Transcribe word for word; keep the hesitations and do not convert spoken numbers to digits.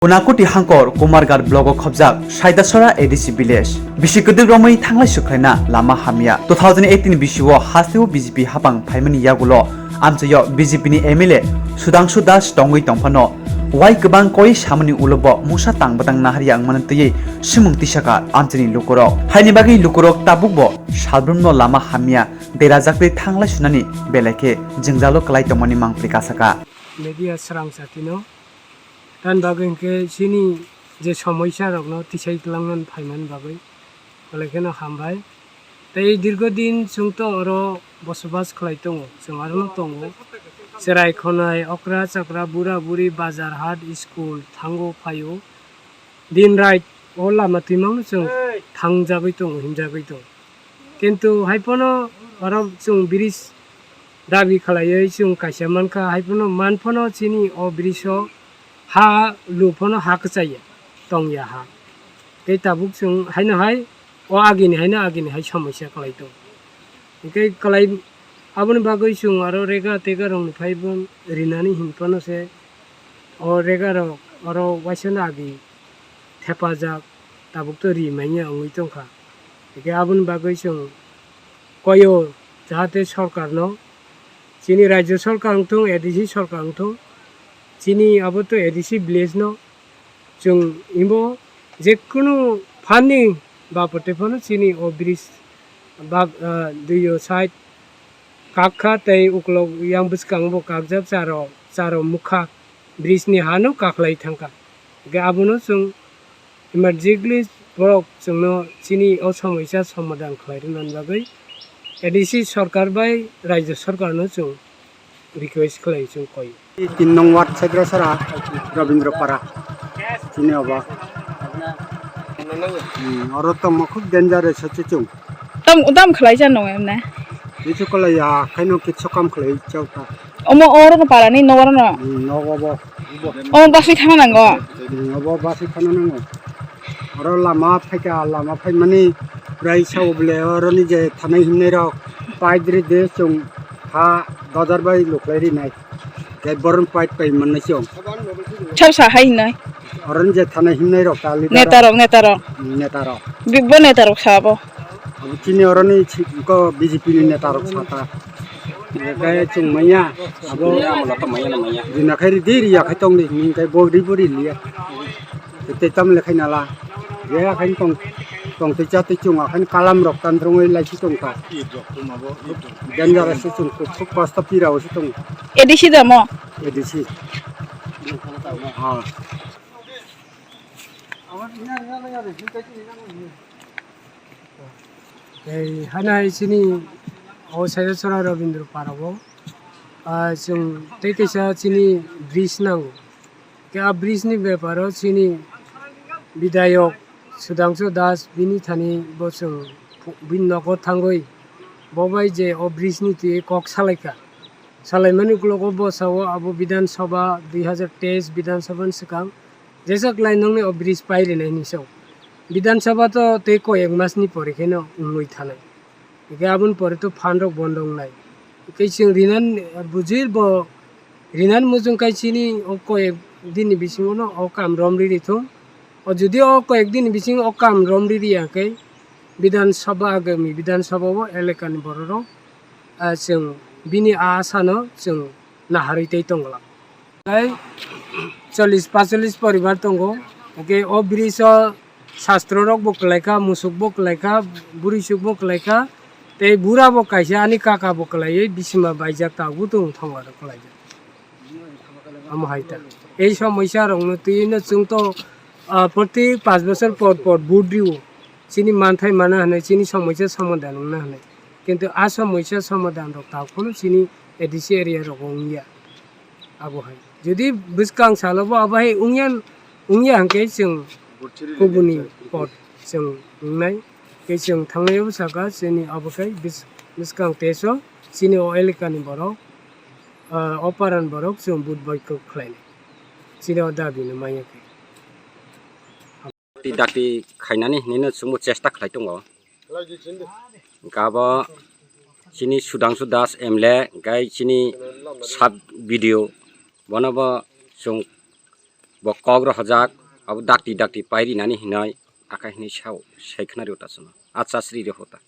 Unakuti hangkor Kumarghat blogo khobjak Saidasora A D C village. Bisi kwdwk romwi thanglai swkhlaina lama hamya. Two thousand eighteen bisio hasteo B J P hapang phaimani yagulo amchaio B J P ni M L A Sudhangshu Das tongwi tongphano wai kwbang koi samani ulo bo mungsa tang bwtang naharya wngmani twiwi swmung tisakha amchaini lukurok. Haini bagwi lukurok tabukbo salbrumno lama hamya derajaktwi thanglai sunani belai khe jwngjalo kwlai tongmani mangpli kasaka. Media srang satino. Tan bagwi hwnkhe chini je somoisa rokno tisai twlangmani phaimani bagwi belai kheno hambai. Tei dirgo din chwng to oro bosobas khlai tongo, chwng arono tongo. Cherai khonai, okra chakra, bura buri, bazar hat, school thango phaio. Din rait o lama twimangno chwng thangjagwi tongo, himjagwi tongo. Kintu hai phano oro chwng bridge dabi khlaiwi chwng kaisa mankha, hai phano man phano chini o bridge o ha lu phano ha kwchaiya tongya ha. Tei tabuk chwng haino hai o agini haino agini hai somoisa kwlai tongo. Hwnkhe kwlai aboni bagwi chwng aro rega tega rokni phaibo rinani hin phano se o rega rok oro waisano agi thepajak, tabuk to ri manya wngwi tongkha. Hwnkhe aboni bagwi chwng koyo jahate sorkarno, chini rajyo sorkar wngthung, A D C sorkar wngthung, chini abo to A D C village no chwng imo jekunu phan ni bapote phano chini o bridge bag, ah, duiyo side kakha tei ukulok yang bwskango bo kakjak charo, charo mukha bridge ni hano kakhlai thangkha. Hwnkhe abono chwng emergently borok chwngno chini o somoisa somadhan khlai rwna bagwi A D C sorkar bai rajyo sorkarno chwng request khlai chwng koi. Tin nong ward Sedrasara, Rabindra Para. Chini obo. Hmm, oro tongma khub danger se chuchung. Tam, tam khlai cha nong emne. Kichu khlai ya, khaino kichu kam khlai chauka. Omo oro no para ni nogo no. Hmm, nogo bo. Omo baswi thana nango. Hmm, obo baswi thana nango. Oro lama phaika, lama phaimani prai sao bole oro ni je thanai himnai rok pai diri de chwng ha dojar bai luklai rinai. Tei borom pai pai mannai chwng. Sab sa hai hinai. Oro ni je thanai himnai rok ta leader Neta rok, neta rok. Neta rok. Bi-, bo neta rok sa bo. Abo chini oro ni si-, ko B J P ni neta rok sa ta. Hwnkhe chwng manya, abo rina khai ridi, riya khai tongdi, hwnkhe bo ri bo ri liya. Tei tamo le khai nala. Je khai tong, tong tei cha tei chwng khai kalam rok tan rwngwi lai si tong kha. Danger se chwng kuk kuk kosto pira o si tong. A D C da mo? A D C. Ha. Tei haino hai chini o Saidasora Rabindra Parao, ah, chwng tei kaisa chini bridge nango. Khe a bridge ni beparo chini bidayok Sudhangshu Das bini thani bo chwng phu-, bini nogo thangwi bo bai je o bridge ni twi kok salaikha. Salaimani ukologo bo sao abo Bidhan Sabha dui hazar teis Bidhan Sabha ni swkang jesa kwlai nokni o bridge pai rinai hinwi sao. Bidhan Sabha to tei koi ek mas ni pore kheno wngwi thanai. Hwnkhe aboni pore to phan rok bondo wngnai. Hwnkhe chwng rinan bujir bo rinan muchung kai chini o koi ek din ni bisingo no o kam rom riri thung. O jodi o koi ek din ni bisingo o kam rom riri ya khe Bidhan Sabha agami Bidhan Sabha o eleka ni borok rok, ah, chwng bini a asa no chwng naharwi tei tong glak. Tei chollish pacholis poribar tongo. Hwnkhe o bridge o sastro rok bo kwlai kha, musuk bo kwlai kha, bwrwi suk bo kwlai kha, tei bura bo kaisa ani kaka bo kwlaiwi bisima baijak tabuk tongo thongla rok kwlaijak. Omo hai ta. Ei somoisa rok no twi no chwng to, ah, proti panch bochor por por vote rio. Chini manthai mana hwnwi, chini somoisa somadhan wngna hwnwi. Kintu a somoisa somadhan rok tabuk phano chini A D C area rogo wngya. Abo hai. Jodi bwskang salo bo abo hai wngya, wngya hwnkhe chwng kubuni pot chwng wngnai. Tei chwng thangnai o saka chini abo khai bwskang teso chini o eleka ni borok, ah, o para ni borok chwng vote boycott khlainai. Chini o dabi no manya khe. Dakti dakti khainani hinwi no chwngbo chesta khlai tongo. Hwnkhe abo chini Sudhangshu Das M L A, hwnkhe chini sub B D O, bono bo chwng Bo kok rohorjak, abo dakti dakti pai rinani hinwi, aka hinwi sao, sai khna rio ta chwngno. Acha sri rio ta.